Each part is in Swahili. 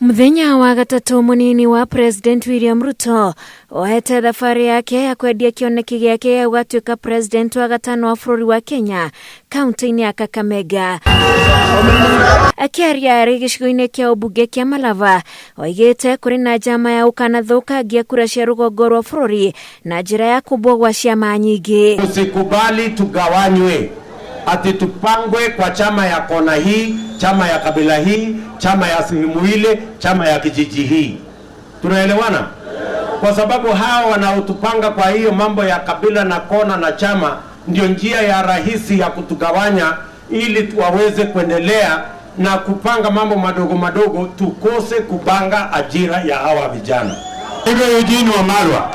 Muthenya wa gatatu munini wa President William Ruto ohete thabarĩ yake ya kwendia kĩoneki gĩake gĩa gũgatuĩka president wa gatano wa bũrũri wa Kenya kaunti-inĩ ya Kakamega. Akĩaria arĩ gĩcigo-inĩ kĩa ũmbunge kĩa Malava, oigĩte kũrĩ na njama ya gũkanathũkangia kura cia rũgongo rwa bũrũri na njĩra ya kũmbwo gwa ciama nyingĩ. Tusikubali tugawanywe, ati tupangwe kwa chama ya kona hii, chama ya kabila hii, chama ya sehemu ile, chama ya kijiji hii. Tunaelewana? Kwa sababu hawa wanaotupanga kwa hiyo mambo ya kabila na kona na chama ndio njia ya rahisi ya kutugawanya ili waweze kuendelea na kupanga mambo madogo madogo, tukose kupanga ajira ya hawa vijana. Hivyo Eugene Wamalwa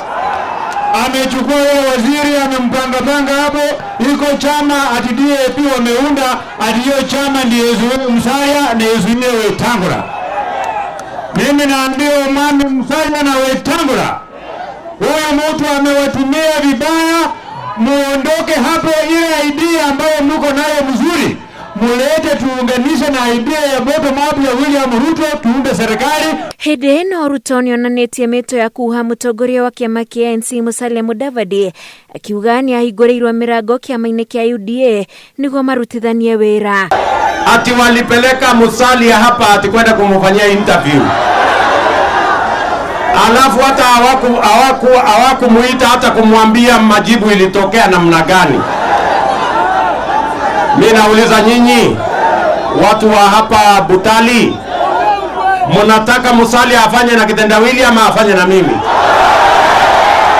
amechukua yule waziri amempangapanga hapo, iko chama ati DAP wameunda ati hiyo chama ndiyo izuie Musalia na izuie Wetangula. Mimi naambia umami Musalia na Wetangula, huyu mtu amewatumia vibaya, muondoke hapo. Ile idea ambayo mko nayo mzuri mulete, tuunganishe na idea ya bottom up ya William Ruto, tuunde serikali. Hĩndĩ ĩno Ruto nĩonanĩtie mĩto ya kuha mũtongoria wa kĩama kĩa ANC Musalia Mudavadi, akiuga nĩahingũrĩirwo mĩrango kĩama-inĩ kĩa UDA nĩguo marutithanie wĩra. Ati walipeleka Musalia hapa ati kwenda kumfanyia interview, alafu hata hawakumuita hata kumwambia majibu ilitokea namna gani. Mi nauliza nyinyi watu wa hapa Butali, mnataka Musalia afanye na kitendawili ama afanye na mimi?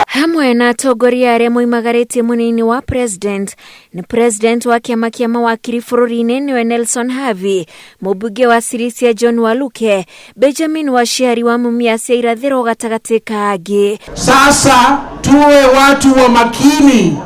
Hamwe na atongoria arĩa moimagarĩtie munini wa president nĩ president wa kĩama kĩa mawakiri bũrũri-inĩ nĩwe Nelson Havi, mũmbunge wa Sirisia John Waluke, Benjamin Washiali wa Mumias ya irathĩro gatagatĩ ka angĩ. Sasa tuwe watu wa makini.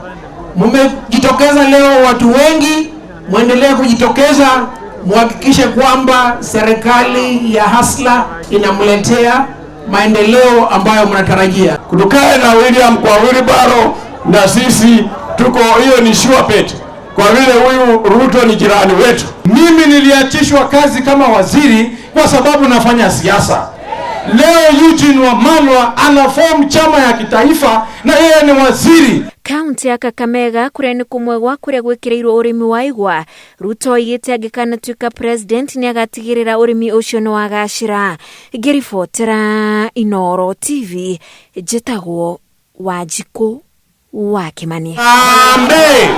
Mmejitokeza leo watu wengi, mwendelee kujitokeza, muhakikishe kwamba serikali ya Hustler inamletea maendeleo ambayo mnatarajia. Tukae na William kwa wheelbarrow, na sisi tuko hiyo ni sure bet, kwa vile huyu Ruto ni jirani wetu. Mimi niliachishwa kazi kama waziri kwa sababu nafanya siasa. Leo Eugene Wamalwa ana form chama ya kitaifa na yeye ni waziri. Kaunti ya Kakamega kuria nĩ kũmwe gwa kũrĩa gwĩkĩrĩirwo ũrĩmi wa igwa, Ruto oigĩte angĩkanatuĩka president nĩagatigĩrĩra ũrĩmi ũcio nĩ wagacĩra. Ngĩribotera Inooro TV, njĩtagwo Wanjikũ wa Kĩmani. Harambee!